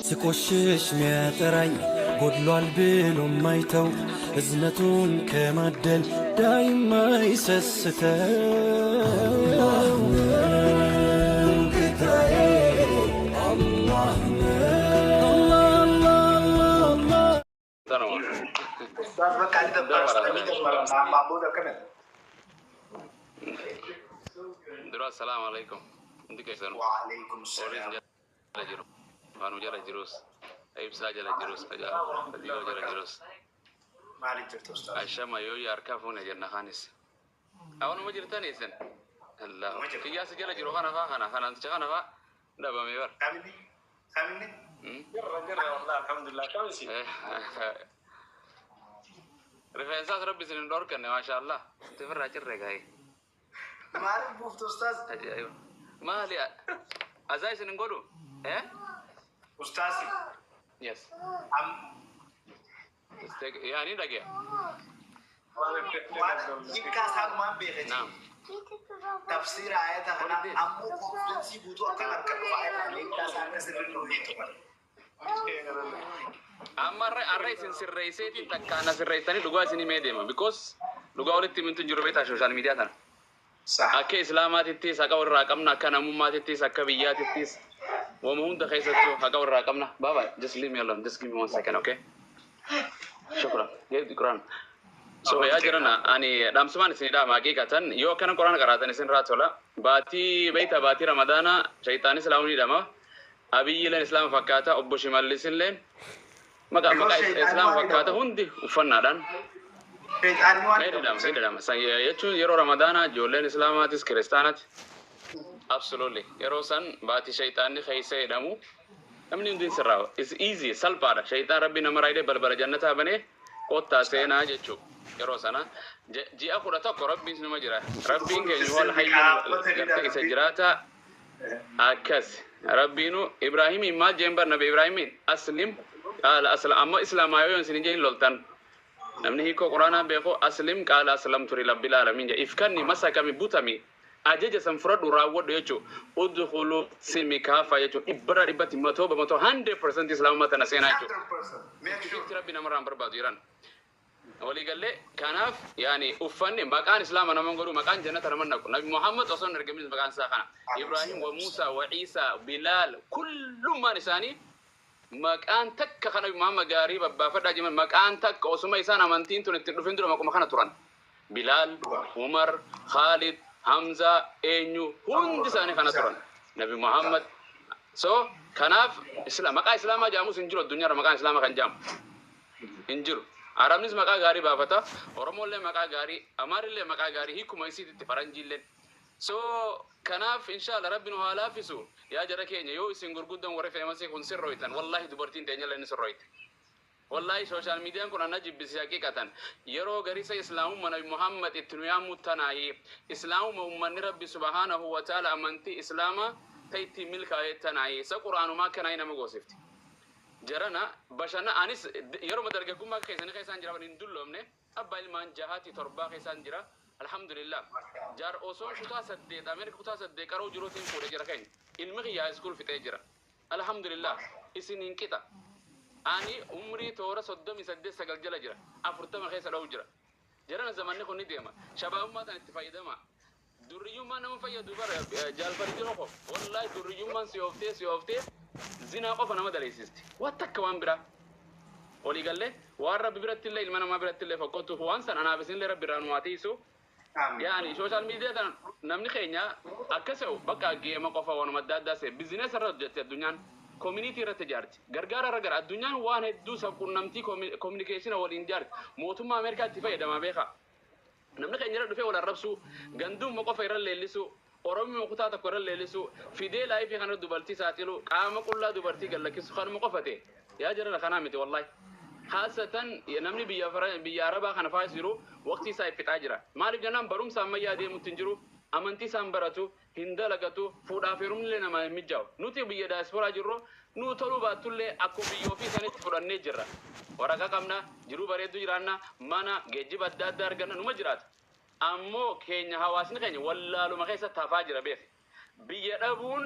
ስቆሽሽ ሚያጠራኝ ጎድሏል ብሎ ማይተው እዝነቱን ከማደል ዳይማ ይሰስተው ጌታዬ አላህ ነው። Ustaaz, bakka ani dabbara ammaan booda akkamidha? Dura, assalaamu alaikum. Hundi keessanuu. Waalaikum Warri salaam. jala jiru. Faanuu jala jirus. Ibsaa jala jirus. Fadiiloo jala jirus. Maaliif jirtu, Ustaaz? Ashama yoo harkaa fuune jenna kaanis. Awanuma jirtanii isin? Allah. Numa jirra. Kiyyaasi jala jiru kana faa kana kananticha kana faa dhabame bar. Kaminni? Kaminni? Jirra, jirra, wallah, alhamdulillah. Kam isin? Rifeensaas Rabbi isin hin dhorkanne, maasha Allah. Tifirraa cirre gaa'e. Maaliif buuftu, Ustaaz? Ajaa'iba. Maali azaa isin hin godhu? Eh? Ustaaz. Yes. Yaani dhagaya. Waan hiikkaa isaanumaan beeka. Naam. Tafsiira ayata kanaa ammoo confidence guutuu akkan harkadhu ayata kana hiikkaa isaa akka sirrii nu hiitu malee. Amma arra isin sirreesseetiin takka na sirreessanii dhugaa isin himee deema. Because dhugaa walitti himintu hin jiru, beektaa, social media tana. Akka Islaamaatittis haqa warraa qabna, akka namummaatittis, akka biyyaatittis, wama hunda keessattuu haqa warraa qabna. Baba, just leave me alone. Just give me one second, okay? Shukran. Give the Quran. So yaa jirana, ani dhaamsumaan isin dhaama, haqiiqatan yoo akkana Quraana qaraatan isin irraa tola. Baatii beeyta, baatii Ramadaana shayxaanis islaamuu ni dhama. Abiyyiileen Islaama fakkaata, obbo Shimallisilleen maqaa Because maqaa shayxaanni Islaama waan fakkaata hidhamu. hundi uffannaadhaan. Shayxaanni waan Ni hidhamu. dhidhama, ni dhidhama. Jechuun yeroo Ramadaanaa ijoolleen Islaamaatis Kiristaanaati. Absolutely. Yeroo san baatii shayxaanni keessa jedhamu namni hundi sirraa is easy, salphaadha. Shayxaan Rabbi nama raayidee balbala jannataa banee kottaa seenaa jechuudha. Yeroo sana ji'a 11 Rabbiin numa jira. Rabbiin keenya wal hayyuu gartee isa jiraata akkas. Rabbiinu Ibraahimiin maal jeen bar, Nabi Ibraahimiin "Aslim qaala aslam". Amma Islaamaa yoo isin hin loltan, namni hiikoo Quraanaa beeku "Aslim qaala aslamtu li rabbil aalamiin" jedha. Ifkanni masakami butami ajaja san fudhadhu raawwadhu jechuu, "Udkhulu silmi kaafa" jechuu, dhibbarraa dhibbatti matoo bamatoo 100% Islaamummaa tana seenaa jechuu. 100%. Make sure. Itti Rabbi namarraa hin barbaadu jiran waliigallee. Kanaaf yaani uffanni maqaan Islaama nama godhu, maqaan jannata nama naqu. Nabi Muhammad osoo hin ergamin maqaan isaa kana. Ibrahim wa Musa wa Isa, Bilaal, kullummaan isaanii maqaan takka kan Nabi Muhammad gaarii babbaafadhaa jiran, maqaan takka osuma isaan amantiin tun itti dhufin dura maquma kana turan. Bilaal, Umar, Khalid, Hamza, eenyu hundi isaanii kana turan. Nabi Muhammad. So kanaaf isla maqaa Islaamaa jedhamus hin jiru addunyaarra, maqaan Islaamaa kan jedhamu hin jiru. Arabnis maqaa gaarii baafata, Oromoollee maqaa gaarii, Amaarillee maqaa gaarii, hiikuma isiititti Faranjiilleen. So kanaaf inshallah Rabbi nu haa laaffisu. Yaa jara keenya, yoo isin gurguddoon warri famous kun sirrooytan, wallahi dubartiin teenyallee ni sirrooyte. Wallahi social mediaan kun anna jibbisi haqiqatan. Yeroo garisa Islaamumma Nabi Muhammad itti nu yaammu tanaayi. Islaamumma ummanni Rabbi subhanahu wa ta'ala amantii Islaamaa ta ittiin milkaa'e tanaayi. Isa Quraanumaa akkanaayi nama goosifti. Jarana bashanna anis yeroo dargaggummaa keessanii keessaan jira, hin dulloomne, abbaa ilmaan jahaati torbaa keessaan jira. Alhamdulillah. Jaar osoo kutaa 8 Ameerika kutaa 8 qaroo jiruutiin fuudhee jira keenya. Ilmi kiyyaa school fixee jira. Alhamdulillah. Isin hin qixa. Ani umrii toora 38 9 jala jira. 40 keessa dha'u jira. Jarana, zamanni kun ni deema. Shabaabummaa tan itti fayyadama. Durriyyummaan nama fayyadu bara jaalfari jiru ko. Wallahi durriyyummaan si ooftee si ooftee zinaa qofa nama daleessisti. Waan takka waan biraa. Walii gallee waan Rabbi biratti illee ilma namaa biratti illee fokkottuuf waan san anaaf isinillee Rabbi irraa nu haa tiisu. Yaani social media tan namni keenya akka se'u bakka geema qofa waanuma adda addaa se'e. Business irra hojjetti addunyaan. Community irratti ijaarti. Gargaara irra gara addunyaan waan hedduu sabquunnamtii communication waliin ijaarti. Mootummaa Ameerikaa itti fayyadamaa beekaa. Namni keenya irra dhufee wal arrabsuu, gandumma qofa irra leellisuu, Oromoo kutaa tokko irra leellisuu, fidee live kana dubartii saaxilu, qaama qullaa dubartii gallakkisu kanuma qofa ta'e. Yaa jarana, kanaa miti wallahi. Haasatan namni biyya Arabaa kana faayis jiru waqtii isaa fixaa jira. Maaliif jennaan, barumsa ammayyaa deemutti hin jiru, amantii isaan baratu, hin dalagatu, fuudhaaf heerumnillee namaa hin mijaa'u. Nuti biyya daasporaa jirru nuu toluu baattullee akkuma biyya ofii sanitti fudhannee jirra. Waraqaa qabna, jiruu bareedduu jiraanna, mana, geejjiba adda addaa arganna, numa jiraata. Ammoo keenya hawaasni keenya wallaaluma keessatti hafaa jira, beeki. Biyya dhabuun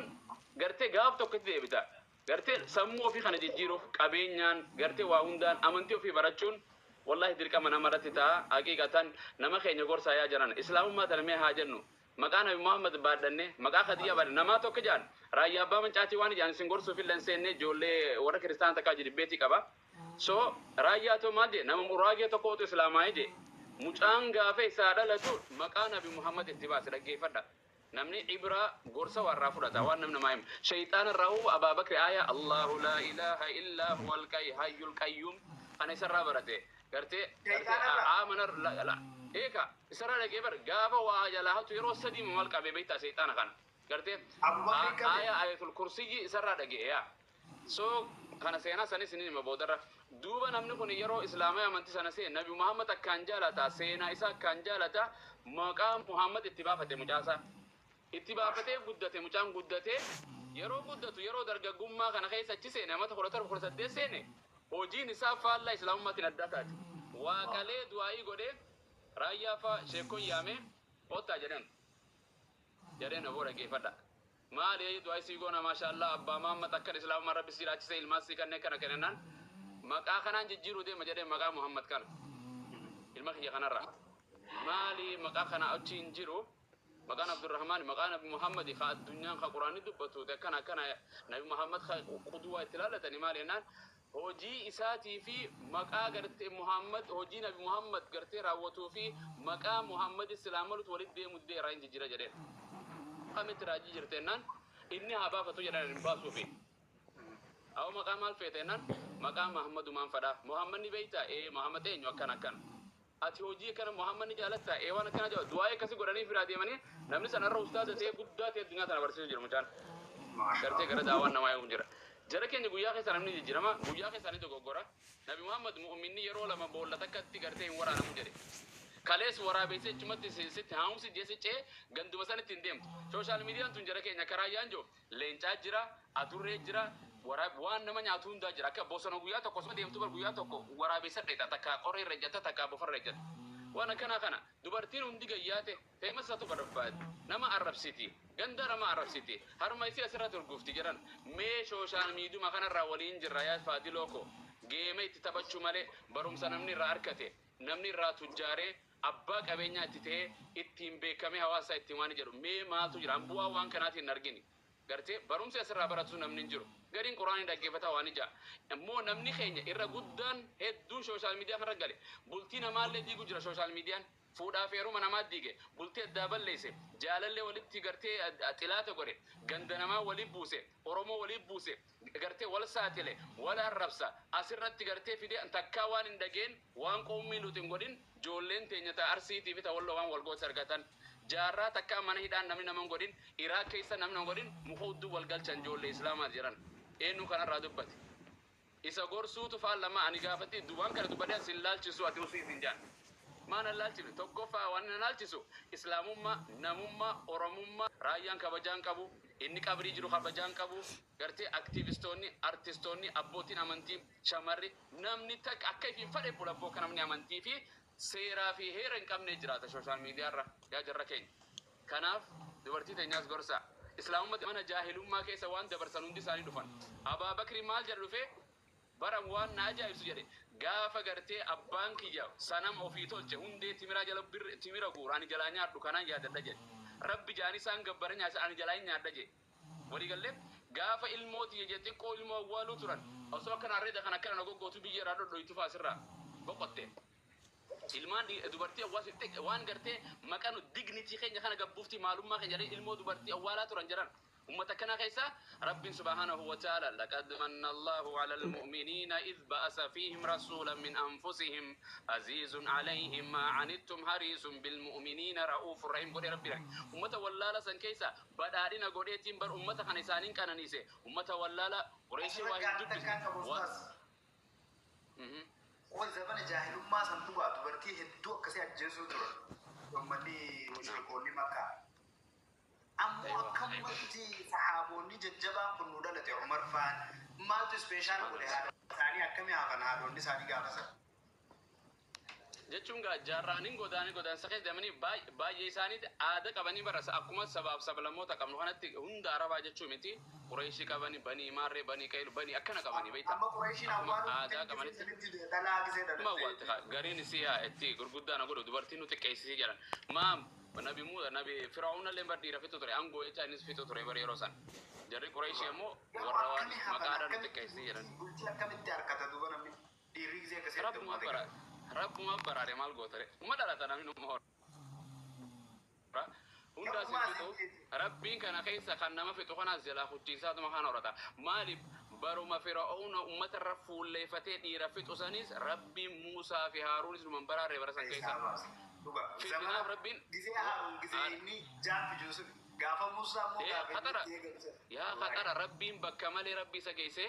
gartee gaaf tokkotti deebita. Gartee sammuu ofii kana jijjiiruuf qabeenyaan gartee waa hundaan amantii ofii barachuun wallahi dirqama namarratti ta'a. Haqiiqatan nama keenya gorsaa yaa jiran, islaamummaa tana mee haa jennu. Maqaa Nabi Muhammad baadhanne, maqaa Khadijaa baadhanne, namaa tokko jaan Raayyaa Abbaa Mancaatii waan ijaan isin gorsuuf illee hin seenne, ijoollee warra kiristaana takkaa jidibbeetii qaba. So Raayyaa too maal jedhe? Nama muraagee tokkootu islaamaa jedhe. Mucaan gaafa isaa dhalatu maqaa Nabi Muhammad itti baase. Dhaggeeffadha. Namni ibraa gorsa warraa fudhata, waan namni namaa himu. Shayxaana irraa huu Abaa Bakri aayaa "الله لا إله إلا هو الحي القيوم" kana isarraa barate. Gartee aamana eeka isarraa dhaqee bar gaafa waa jalaa hatu yeroo 3 maal qabee beektaa shayxaana kana. Gartee aayaa Ayatul Kursiyyi isarraa dhagee yaa. So kana seenaa sanis ni hima boodarra. Duuba namni kun yeroo islaamii amantii sana seen Nabi Muhammad akkaan jaalata, seenaa isaa akkaan jaalata, maqaa Muhammad itti baafate mucaasaa. Itti baafatee guddate. Mucaan guddate, yeroo guddatu, yeroo dargaggummaa kana keessa achi seene, amata 17, 18 seene, hojiin isaa faallaa islaamummaatiin addaa taate. Waaqalee du'aayii godhee Raayyaa faa sheekkoon yaamee "Ottaa" jedhan jedheen. "Aboo, dhaggeeffadha. Maali du'aa sii goona? Maashaallah, abbaa Muhammad akkan islaamummaa rabbi si jiraachise, ilmaan sii kanneen kana kennaan maqaa kanaan jijjiiruu deema" jedhee, "Maqaa Muhammad kana ilma kiyya kanarraa maali? Maqaa kana achi hin jiru. Maqaan Abdurrahmaan, maqaa Nabi Muhammad ka addunyaan ka Quraanni dubbatu akkana akkana, Nabi Muhammad ka quduwaa itti ilaallatani maali?" jennaan, hojii isaatii fi maqaa gartee Muhammad, hojii Nabi Muhammad gartee raawwatuu fi maqaa Muhammad islaamalutu walitti deemu didee irraa hin jijjiira jedheen. Kamitti raajii jirte jennaan, inni haa baafatu jedhan, hin baasuufi. Awo, maqaa maal feete jennaan, maqaa Muhammadumaan fadhaa. Muhammad ni beeytaa? Ee. Muhammad eenyu? Akkana akkana. Ati hojii akkana Muhammad ni jaalattaa? Ee. Waan akkana jaalatu du'aa akkasii godhanii firaa deemanii, namni sanarra ustaaza ta'ee guddaa ta'e addunyaa tana barsiisuu jira mucaan. Gartee gara daawwan namaa eeguun jira. Jara keenya, guyyaa keessa namni jijjiirama, guyyaa keessa ni dogoggora. Nabi Muhammad mu'minni yeroo lama boolla takkatti gartee hin waraanamu jedhe. Kalees waraabessee achumatti sitti haamsi jeesi cee ganduma sanitti hin deemtu. Social miidiyaan tun, jara keenya, karaa yaanjoo leencaa jira, adurree jira, waan nama nyaatu hundaa jira. Akka bosona guyyaa tokko osoo deemtu bar guyyaa tokko waraabessa dheeta, takka qorra irra ejjata, takka bofarra ejjata. Waan akkanaa kana dubartiin hundi gayyaate feemasatu barbaade nama arrabsiti, ganda nama arrabsiti, harma isii asirratti urgufti jedhan. Mee social miidiyuma kanarraa waliin jirra yaa Faadiloo ko, geema itti taphachuu malee barumsa namni irraa argate, namni irraa tujjaaree abbaa qabeenyaa itti ta'ee ittiin beekamee hawaasa ittiin waan jedhu mee maaltu jira? An bu'aa waan kanaatiin hin argini. Gartee barumsi asirraa baratu namni hin jiru. Gariin Quraanii dhaggeeffataa waan ija immoo namni keenya irra guddaan hedduun social miidiyaa kanarra gale. Bultii namaallee diigu jira. Social miidiyaan fuudhaa fi heeruma namaa diige, bultii addaa balleesse, jaalallee walitti gartee xilaata godhe, ganda namaa walii buuse, Oromoo walii buuse, gartee wal saaxile, wal arrabsa asirratti gartee fidee. Takkaa waan hin dhageen, waan qoommii nuti hin godhin, ijoolleen teenya ta Arsiitii fi ta Walloo waan wal goota argatan, jaarraa takkaa mana hidhaan namni nama hin godhin, Iraaq keessa namni nama hin godhin, muka hudduu wal galchan ijoollee islaamaa jedhan. Eenyu kanarraa dubbate? Isa gorsuutu faallama. Ani gaafatti waan kana dubbadhe sin laalchisu, ati usii sin jaan. Maan an laalchifne? Tokkoffaa, waan na laalchisu islaamummaa, namummaa, oromummaa. Raayyaan kabajaan qabu, inni qabrii jiru kabajaan qabu, gartee aktiivistoonni, artistoonni, abbootiin amantii, shamarri, namni takka akka ifiin fadhe bula. Abboo, akka namni amantii fi seeraa fi heera hin qabne jiraata social miidiyaarra yaa jarra keenya. Kanaaf dubartii teenyaas gorsa. Islaamummaa mana jaahilummaa keessa waan dabarsan hundi isaanii dhufan. Abaa Bakri maal jedha dhufee? Bara waan na ajaa'ibsu jedhe, gaafa gartee abbaan kiyya sanama ofii tolche hundee timiraa jala timira guuru ani jalaa nyaadhu kanaan yaadadha jedhe. Rabbi jaani isaan gabbara nyaasa ani jalaa hin nyaadha jedhe. Walii gallee gaafa ilmoo tiyya jedhe xiqqoo ilmoo awwaaluu turan osoo akkana harreeda kan akkana na goggootu biyya irraa dhodhoytu fa'aa asirraa boqotte. Ilmaan dubartii awwaas waan gartee maqaa nu dignity keenya kana gabbuufti, maalummaa keenya jedhanii ilmoo dubartii awwaalaa turan jedhan. Ummata kana keessa Rabbiin سبحانه وتعالى "لقد من الله على المؤمنين إذ بعث فيهم رسولا من أنفسهم عزيز عليهم ما عنتم حريص بالمؤمنين رؤوف رحيم" godhe Rabbi. Ummata wallaala san keessa badhaadhina godheetiin bar ummata kana isaaniin qananiise. Ummata wallaala Qureeshii waa hin dubbisne. Wal zamana jaahilummaa san dhugaa dubartii hedduu akkasii ajjeesuu turan. Uummanni mushrikoonni Makkaa. Ammoo akkamumatti sahaabonni jajjabaan kun nu dhalate, Umar faan maaltu special godhe? Haadha isaanii akkamii hafan haadhonni isaanii gaafa sana? Jechuun gaa jaarraanin godaanii godaansa keessa deemanii baay'ee isaaniitti aada qabanii barasa akkuma sabaaf sablammoota qabnu kanatti hunda Arabaa jechuu miti. Qureeshii qabanii, Banii Maarree, Banii Qaylu, Banii akkana qabanii beektaa. Amma Qureeshiin Akkuma awwaaluu aadaa qabanitti. Dhalaa gisee Amma dhalatte. awwaalte gariin isii haa itti gurguddaa na godhu, dubartiin nu xiqqeessisii jedhan. Maam Nabi Muusaa, Nabi Firaa'uun illee bar dhiira fixu ture, aangoo jecha innis fixu ture bar yeroo san. Jarri Qureeshii ammoo warra waan maqaadhaan nu xiqqeessisii jedhan. Bultii akkamitti harkata duuba namni dhiirri gisee akkasii Rabbuma bara rabbuma baraare, maal gootare, uma dhalata namni numa hora. Hundaa si fixu Rabbiin kana keessa kan nama fixu kanaas jalaa kuchiisaatuma kana horata. Maaliif baruma Fir'auna ummata irra fuulleeffatee dhiira fixu sanis Rabbiin Muusaa fi Haaruunis numan baraare bara san keessa. Fitinaaf Rabbiin Gisee Haaruun gisee inni jaanfi Juusuf gaafa Muusaa immoo gaafa Khatara. inni eegalche. Yaa khatara, Rabbiin bakka malee Rabbi isa geesse.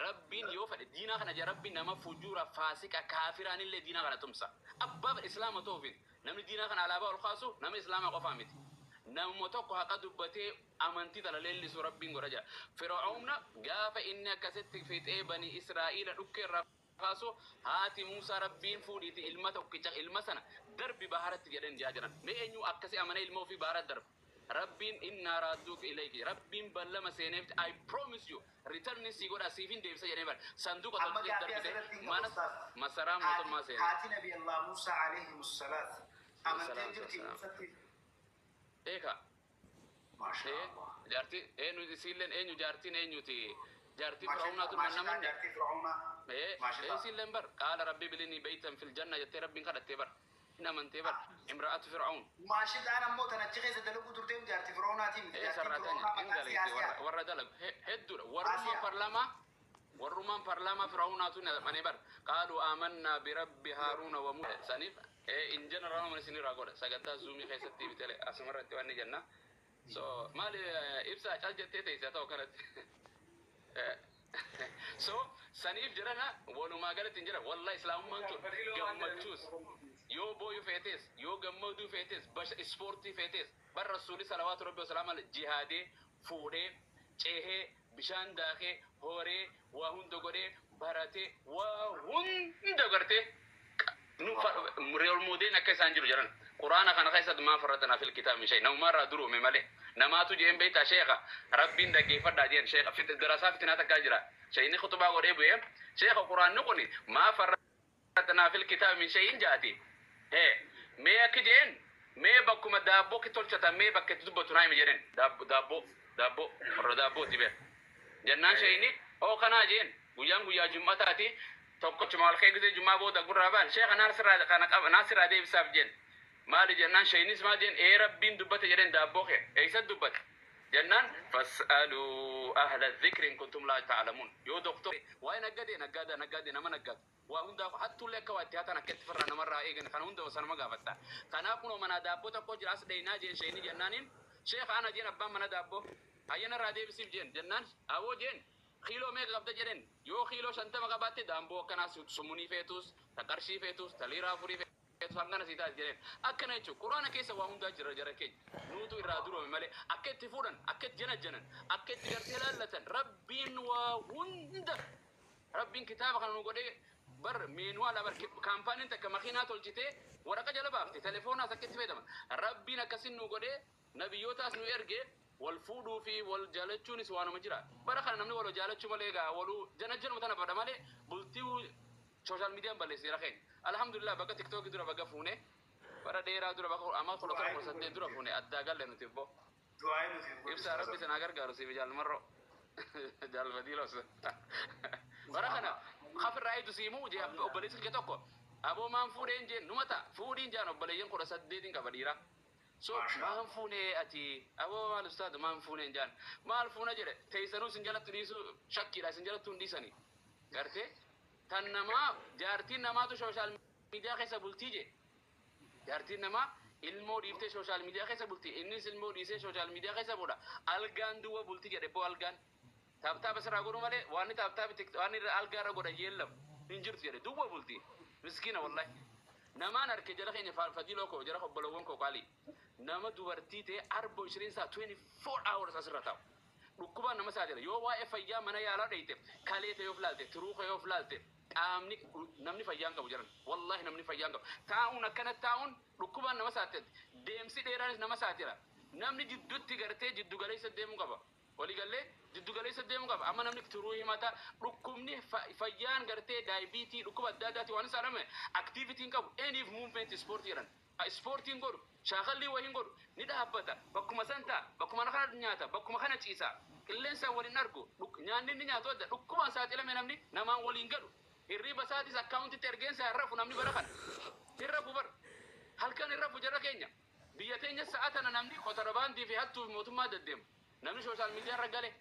Rabbiin yoo fedhe diinaa kana jaa Rabbiin nama fujuura faasiqa kaafiraan illee diinaa kana tumsa. Abbaa Islaama ta'uufin namni diinaa kana alaabaa ol kaasu nama Islaama qofaa miti. Namuma tokko haqa dubbatee amantii tana leellisu Rabbiin godha jira. Fir'auna gaafa inni akkasitti fixee Bani Israa'iila dhukkee irraa kaasu, haati Muusaa Rabbiin fuudhiiti ilma tokkicha, ilma sana darbi baharatti jedhan jaa jiran. Mee eenyu akkasi amanee ilma ofii baharatti darba? Rabbiin innaa raadduuka ilayki, Rabbiin ballama seeneef, "I promise you return si godha, siifin deebisa" jedhee bar sanduuqa Amma tolchitee gaaffii darbite asirratti hin mana qabu, ustaaz. Masaraa mootummaa seene. Haati Nabi Allah Muusaa alayhi salaat amantee Salaatu jirti wassalaam. Muusatti? Eeka. Maasha Allah. Jaartii eenyu isiilleen, eenyu jaartiin, eenyuti jaartii Fir'aawnaa tun Maashitaa mannamanne. Jaartii Fir'aawnaa. Maashitaa. Isiilleen bar qaala rabbi bilinii baytan fil janna jettee Rabbiin kadhattee bar hin amantee bar imra'atu Fir'aawn. Maashitaan ammoo tan achi keessa dalaguu turteef jaartii Fir'aawnaatiin miti. Jaartiin Sarraatanya Fir'aawnaa hin maqaan galeetti siyaasiyaa. Warra dalagu hedduudha warrummaan Asiyaa. Parlaamaa, warrummaan parlaamaa Fir'aawnaatu namane bar qaaluu aamannaa birabbi Haaruuna wa Muusaa. Saniif in general nama isinirraa godha sagantaa Zoomii keessatti bitele asumarratti waan ni jenna. So maali ibsaa cal jettee teessee ta'u kanatti. So saniif jedhana, walumaa galatti hin jira wallahi. Islaamummaan tun gammachuus yoo booyu feetes, yoo gammaduu feetes, basha ispoortii feetes bar Rasuuli salawaatu Rabbi wasalaamu alayhi jihaadee, fuudhee, ceehee, bishaan daakee, horee, waa hunda godhee, baratee, waa hunda gartee nu role model akka isaan jiru jedhan. Quraana kana keessatti maa farratanaa fil kitaabi shay namumarraa duruume malee namaatu jeen beektaa. Sheekha Rabbiin dhaggeeffadhaa jeen. Sheekha darasaa fitinaa takkaa jira. Sheekni khutubaa godhee bu'ee, "Sheekha, quraanni kun maa farratanaa fil kitaabi min shayin jaati. Hee, mee akki jeen, mee bakkuma daabboo ki tolchatan, mee bakka itti dubbatu naa himi" jedheen. Daabboo, daabboo warra daabbooti beek jennaan, sheeyni oo kanaa jeen, guyyaan guyyaa jummataati tokkochuma wal kee gisee jummaa booda gurraa baan, "Sheekha, naasirraa kana qaba, naasirraa deebisaaf" jeen. Maali jennaan, sheeynis maal jeen, "Ee, Rabbiin dubbate" jedheen. "Daabboo kee eessa dubbate?" jennaan, "Fas'aluu ahla dhikri in kuntum laa ta'lamuun." Yoo doktor waa'ee naggadee naggaada naggaadee nama naggaadu waa hundaa hattullee akka waa itti hatan akka itti farra namarraa eegan kana hunda sanuma gaafatta. Kanaaf kunoo mana daabboo tokko jira as dheenaa jeen sheeyni. Jennaaniin, "Sheekha, ana" jeen, "abbaan mana daabboo ayyana irraa deebisiif" jeen. Jennaan, "Aboo" jeen, "kiiloo meeqa qabda?" jedheen. "Yoo kiiloo 50 qabaatte daamboo akkanaa summunii feetus, ta qarshii feetus, ta liiraa 4 feetus hangana sii taate" jedheen. Akkana jechuun Quraana keessa waa hundaa jira jara keenya. Nuutu irraa duroome malee akka itti fuudhan, akka itti janajjanan, akka itti gartee laallatan Rabbiin waa hunda Rabbiin kitaaba kana nu godhee bar manual bar. Kaampaaniin takka makiinaa tolchitee waraqa jala baafte, telefoonaas akka itti fayyadaman Rabbiin akkasin nu godhee, nabiyyootaas nu ergee. Wal fuudhuu fi wal jaalachuunis waanuma jira. Bara kana namni wal jaalachuu malee egaa waluu janajjanuma tana bada malee bultii social mediaan balleesseera keenya. Alhamdulillah, bakka TikTokii dura baga fuune, bara dheeraa dura bakka amma 17, 18 dura fuune addaa galle nuti ibbo. Du'aa nuti. Ibsaa, Rabbi sanaa gargaaru siif jaalmarroo jaalfatiilos. Bara kana hafirraa eedu siimuu jee obboleessi kee tokko, "Aboo, maan fuudheen?" jeen. Numa ta'a fuudhiin jaan. Obboleeyyan 18n qaba dhiira. So maan fuunee ati? "Aboo, maal ustaadu, maan fuuneen?" jaan. "Maal fuuna?" jedhe. Teessanuu isin jalatti dhiisu shakkiidha, isin jalattuu hin dhiisanii gartee tan namaa. Jaartiin namaatu social media keessa bultii jee. Jaartiin namaa ilmoo dhiiftee social media keessa bulti, innis ilmoo dhiisee social media keessa fuudha. Algaan duwwa bulti jedhe boo. Algaan tap tap asirraa godhu malee waan tap tap waan algaa irra godhan yeellamu hin jirtu jedhe. Duwwa bulti, miskiina wallahi. Namaan harke jala keenya fadiiloo koo, jara obbolowwan koo qaalii, nama dubartii ta'e arbo ishiriin isaa 24 hours asirra taa'u dhukkubaan nama saaxila. Yoo waa'ee fayyaa mana yaalaa dheeyte, kalee ta'e yoo laalte, tiruu kee yoo laalte. Qaamni namni fayyaan qabu jiran, wallahi namni fayyaan qabu. Taa'uun akkana taa'uun dhukkubaan nama saaxilti. Deemsi dheeraanis nama saaxila. Namni jidduutti gartee jiddu galeessa deemuu qaba. Waliigallee jiddu galeessa deemuu qaba. Amma namni turuu himata, dhukkubni fayyaan gartee diabetes, dhukkuba adda addaati waan isaa dhame activity hin qabu. Any movement, ispoortii jedhan. Ispoortiin godhu, shaakallii wayiin godhu, ni dhaabbata. Bakkuma san ta'a, bakkuma kana nyaata, bakkuma kana ciisa. Qilleensaan waliin argu, nyaanni inni nyaatu adda. Dhukkubaan saaxilame namni namaan waliin galu. Hirriba isaatis akkaawuntitti ergeensa hin rafu namni bara kana. Hin rafu bara. Halkan hin rafu jara keenya. Biyya teenya sa'a tana namni kotorbaandii fi hattuu fi mootummaa deddeemu. Namni social media irra gale.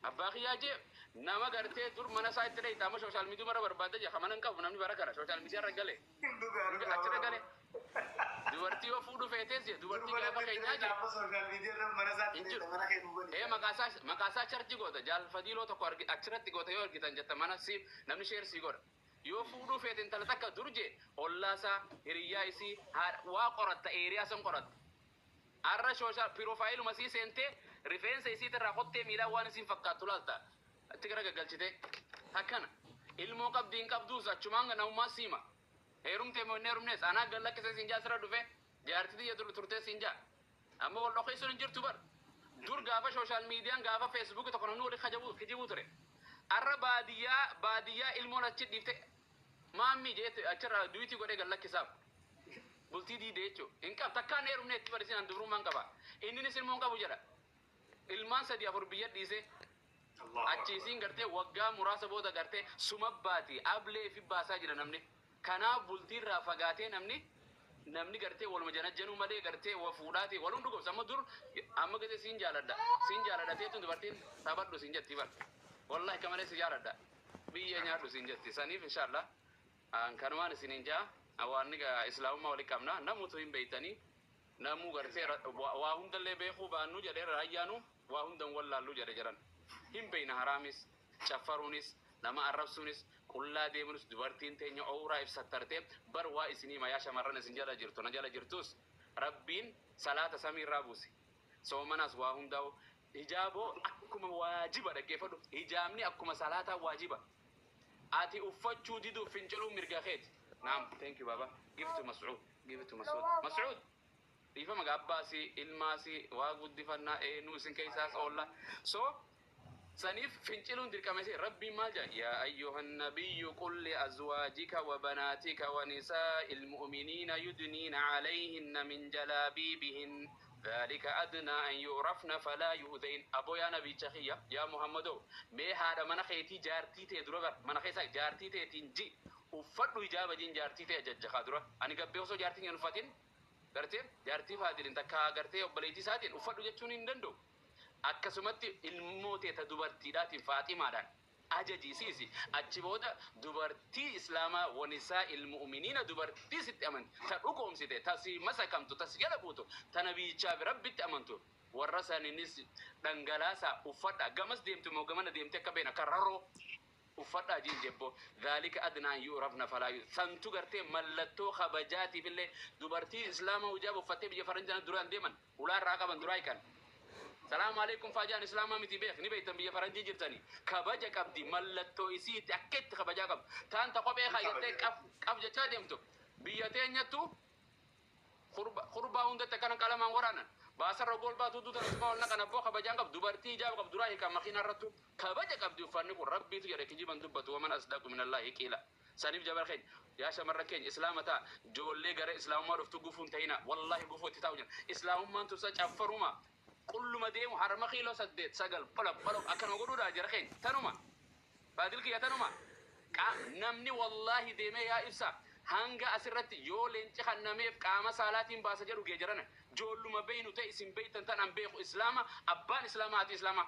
Abbaa kiyyaa jee nama gartee dur mana isaa itti dheeyta, amma social media mara barbaadda jee mana hin qabu namni bara kana social media irra gale. Dhugaa. Achirra gale. Dubartii yoo fuudhu feetes jee dubartii gaafa keenyaa jee. Social media irra mana isaatti Hin jiru. mana kee duubani. Ee, maqaasaa charji goota, jaalfadiiloo tokko achirratti goota yoo argitan jetta, mana si namni share sii godha. Yoo fuudhuu feete intala takka dur jee ollaasaa, hiriyyaa isii, waa qoratta, area san qoratta. Arra social profileuma sii seentee rifeensa isiitirraa kottee miilaa waan isiin fakkaattu laalta. Itti gara gaggalchite. Akkana. Ilmoo qabdii hin qabduus achumaan namummaa siima. Heerumtee moo hin heerumnees anaa gallakkisee siin jaa, asirra dhufe jaartii tiyya turtee siin jaa. Amma wal dhokeessuun hin jirtu bar. Dur gaafa social mediaan, gaafa Facebookii tokko namni walii kijibuu ture. Arra baadiyyaa ilmoon achi dhiifte maammii jeette achirraa duwitii godhee gallakkisaaf. Bultii diidee jechuudha. Hin qab takkaan heerumne itti barisiin an dubrummaan qaba. Inninis ilmoon qabu jedha. Ilmaan sadii afur biyya dhiisee achi isiin gartee waggaa muraasa booda gartee suma baati ablee fi baasaa jira namni. Kanaaf bultiirraa fagaatee namni gartee waluma janajjanuu malee gartee wa fuudhaati walum dhugumsa. Amma dur amma gase siin jaaladha, siin jaaladha teetun dubartiin taphadhu siin jetti bar, wallahi kamalee si jaaladha, biyya nyaadhu siin jetti. Saniif inshallah kanumaan isiniin jaa, waan islaamummaa walii qabna namutu hin beeytanii, namuu gartee waa hundallee beekuu baannu jedhee raayyaanu waa hundan wallaallu jedhe jedhan hin beeyna. Haraamis caffaruunis, nama arrabsuunis, qullaa deemuunis, dubartiin teenya owraa ibsattartee bar waa isinii mayaa. Shamarran isin jala jirtu, na jala jirtus, Rabbiin salaata samiirraa buuse, soomanaas waa hundaa'u hijaaboo akkuma waajiba dhaggeeffadhu. Hijaabni akkuma salaataa waajiba. Ati uffachuu diduuf finciluu mirga keeti. Naam, thank you baba. Give it to Mas'ud, give it to Mas'ud. Mas'ud, dhiifama gaabbaasi ilmaasi waa guddifannaa eenyu isin keessaas oolla. So saniif finciluun dirqama isee. Rabbiin maal jedha? يا أيها النبي قل لأزواجك وبناتك ونساء المؤمنين يدنين عليهن من جلابيبهن ذلك أدنى أن يعرفن فلا يؤذين. Aboo yaa nabicha kiyya, yaa Muhammadoo, mee haadha mana keetii, jaartii tee dura bar mana keessa jaartii teetiin ji uffadhu hijaaba jiin, jaartii tee ajajjakaa dura. Ani gabbee osoo jaartiin hin uffatin gartee jaartii Faadilin takka gartee obboleettii isaatiin uffadhu jechuun hin danda'u. Akkasumatti ilmoo teeta dubartiidhaatiin Faaximaadhaan ajajisiisi. Achi booda dubartii islaamaa, ونساء المؤمنين, dubartii sitti amanti, ta dhugoomsite, ta si masakamtu, ta si jala buutu, ta nabiichaa fi Rabbitti amantu, warra saninis dhangalaasaa uffadha. Gamas deemtu moo gamana deemte akka beena akka raroo uffadhaa jiin jebbo. ذلك أدنى أن يعرفن فلا santu gartee mallattoo kabajaatiif illee dubartii islaamaa hijaaba uffattee biyya faranjana duraan deeman ulaarraa qaban duraa hiikan. Salaamu alaikum faajaan islaamaa miti beek ni beektan, biyya faranjii jirtanii kabaja qabdi, mallattoo isiitti akka itti kabajaa qabdu taan ta kophee kaayyattee qaf qaf jechaa deemtu. Biyya teenyattu kurbaa hundatti akkana qalamaan waraanan baasarra golbaa tuutu tan ol naqan. Abboo kabajaan qabdu, dubartii ijaaba qabdu duraa hiikan makiinaa irrattu kabaja qabdi. Uffanni kun Rabbiitu jedhe, kijiban dubbatu. ومن أصدق من الله قيلا. Saniif jabal keenya, yaa shamarran keenya, islaama ta'a. Ijoollee gara islaamummaa dhuftu gufuun ta'ina, wallahi gufuu itti taa'u jira. Islaamummaan tusa caffaruma qulluma deemu harma kiiloo 8 9 polo polo akkanuma godhuudha jara keenya. Tanuma Faadil kiyya, tanuma namni wallahi deemee yaa ibsa hanga asirratti yoo leenci kannameef qaama saalaatiin baasa jedhu geejarana joolluma beeynu ta'e isin beeytan tan an beeku islaama, abbaan islaama, haati islaama.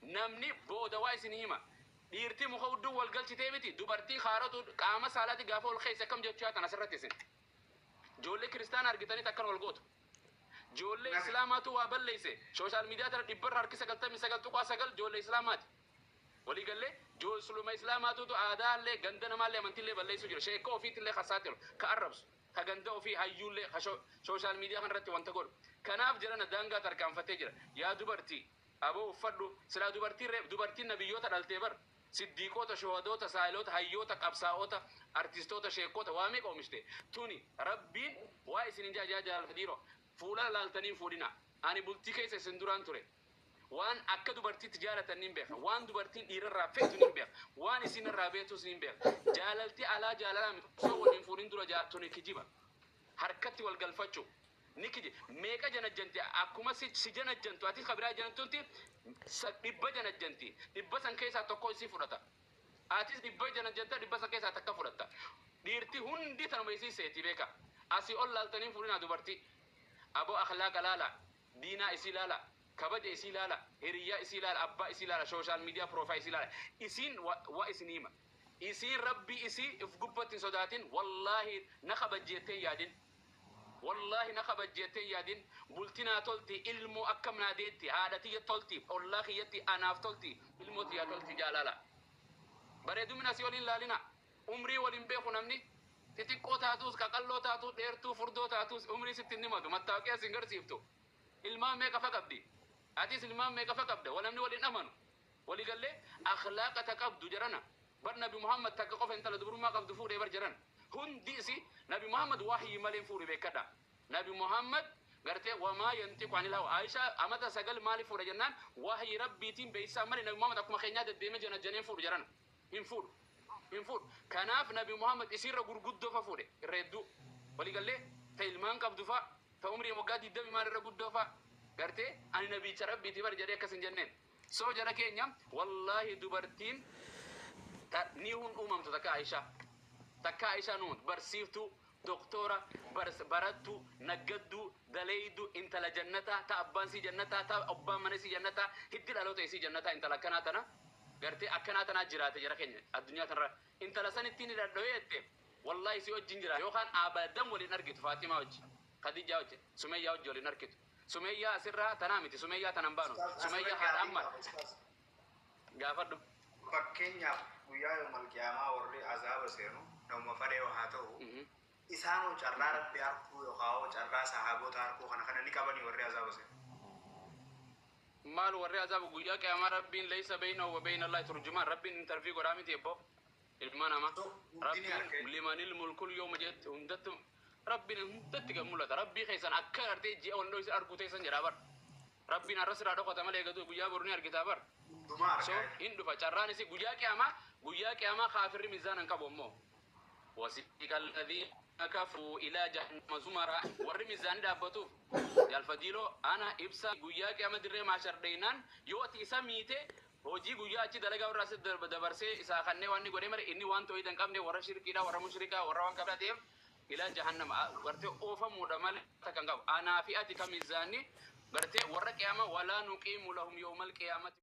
Namni booda waa isin hima. Dhiirti muka hudduu wal galchitee miti, dubartii haaratu qaama saalaati gaafa ol keessa akkam jechuu tan asirratti isin ijoollee kiristaana argitanii akkan wal gootu. Ijoollee islaamaatu waa balleeyse. Social media tana dhibbarra harki 99.9 ijoollee islaamaati. Walii gallee ijoollee islaamaatutu aadaallee, ganda namaallee, amantiillee balleessuu jira. Sheekoo ofiitillee kasaatiru ka arrabsu, ka ganda ofii hayyuullee ka social media kanarratti wanta godhu. Kanaaf jedhana daangaa tarkaanfatee jira. Yaa dubartii, aboo uffadhu. Silaa dubartiin dubartiin nabiyyoota dhaltee bar. Siddiiqoota, shuhadoota, saahiloota, hayyoota, qabsaa'ota, artistoota, sheekota waa meeqa oomishte. Tuni Rabbiin waa isin hin jaajaa jaalfadiiro fuula laaltanii hin fuudhina. Ani bultii keessa isin duraan ture. Waan akka dubartiitti jaalatan nin beeka. Waan dubartiin dhiirarraa feetu nin beeka. Waan isinirraa beektus nin beeka. Jaalalti alaa jaalalaa miti. Osoo wal hin fuudhin dura tuni kijiba. Harkatti wal galfachuu. Ni kiji. Meeqa janajjanti akkuma si, si janajjantu atis ka biraa janajjantutti 100 janajjanti. 100 san keessaa tokko isii fudhata. Atis 100 janajjanta 100 san keessaa takka fudhatta. Dhiirti hundi tanuma isii seeti beeka. Asii ol laaltanii hin fuudhinaa dubartii. Aboo akhlaaqa laala. Diinaa isii laala. Kabaja isii laala. Hiriyyaa isii laala. Abbaa isii laala. Social media profile isii laala. Isiin wa, wa isin hima. Isiin Rabbii isii if gubbatti hin sodaatin. Wallaahi na kabajji jettee hin yaadin. Wallaahi na kabajji jettee hin yaadin. Bulti naa tolti, ilmoo akkam naa deetti, haadha tiyya tolti, ollaa kiyyatti, anaaf tolti, ilmoo tiyyaa tolti jaa laala. Bareedumina asii olii hin laalina. Umrii wal hin beeku namni. Xixiqqoo taatuus, qaqalloo taatuu, dheertuu, furdoo taatuus umrii sitti hin himatu. Mattaawoqiyaa si hin garsiiftu. Ilmaan meeqa fa qabdi? Atis ilmaan meeqa fa qabda? Wa namni wal hin amanu. Wali gallee? Akhlaaqa ta qabdu jarana. Bar Nabi Muhammad takka qofa intala dubrummaa qabdu fuudhee bar jarana. Hundi isi Nabi Muhammad wahyi malee hin fuudhe beekkadha. Nabi Muhammad gartee wamaa yanxiqu anil hawa. Aisha amata 9 maaliif fuudha jennaan wahyi Rabbiitiin beeksisaan malee Nabi Muhammad akkuma keenyaa deddeemee janajjanee hin fuudhu jarana. Hin fuudhu. Hin fuudhu. Kanaaf Nabi Muhammad isiirra gurguddoo fa fuudhe irra hedduu. Wali gallee? Ta ilmaan qabdu fa ta umriin waggaa 20 maal irra guddoo fa gartee ani nabiicha Rabbiiti bar jedhee akkas hin jenneen. So jara keenya wallahi dubartiin ta ni hun uumamtu takka Aisha takka Aisha nu barsiiftuu doktora bars barattu naggadduu daleeydu intala jannataa ta abbaan sii jannataa ta abbaan mana isii jannataa hiddi dhaloota isii jannataa intala akkanaa tana gartee akkanaa tanaa jiraate jara keenya addunyaa tanarra intala sanitti ni dhadhoyee jette wallahi si wajjin jira yookaan abadan wal hin argitu Faaximaa wajji Khadijaa wajji Sumeyyaa wajji wal hin argitu Sumeyyaa asirraa tanaa miti Sumeyyaa tanan baanu Ustaaz asirra Sumeyyaa haadha gaafii Ammar qaba ustaaz. Gaafadhu. Fakkeenyaaf guyyaa yawmal qiyaamaa warri azaaba seenu namuma fadhe haa ta'u isaanoo carraa Rabbi arkuu yookaa carraa sahaabota arkuu kana kana ni qabanii warri azaaba seenu. Maal warri azaaba guyyaa qiyaamaa Rabbiin laysa beynahu wa beyna Allaahi turjumaan Rabbiin interview godhaa miti ebboo ilma nama So hundi ni Rabbiin arka jechuudha. limanil mulkul yawma jetti hundattu Rabbiin hundatti gad mul'ata Rabbii keessan akka gartee ji'a wal dhoyse arguu teessan jedhaa bar Rabbiin arra sirraa dhokata malee eegatu guyyaa boru ni argitaa bar Hundumaa so argaa jechuudha. hin dhufa carraan isi guyyaa qiyaamaa guyyaa qiyaamaa kaafirri mizaana hin qabu ammoo Wasiiqa alladhiina kafaruu ilaa jahannama zumara warri mizaanni dhaabbatuuf Jaal Fadiiloo ana ibsa guyyaa qiyaama dirree mahshar dheeynaan yoo ati isa miite hojii guyyaa achi dalagaa warra asitti dabarsee isaa kannee waan inni godhee malee inni waan toohida hin qabne warra shirkiidha warra mushrikaa warra waan qabdaa ta'eef ilaa jahannama gartee oofamuudha malee takka hin qabu anaa fi ati ka mizaanni gartee warra qiyaama walaa nuqiimu lahum yawmal qiyaamati.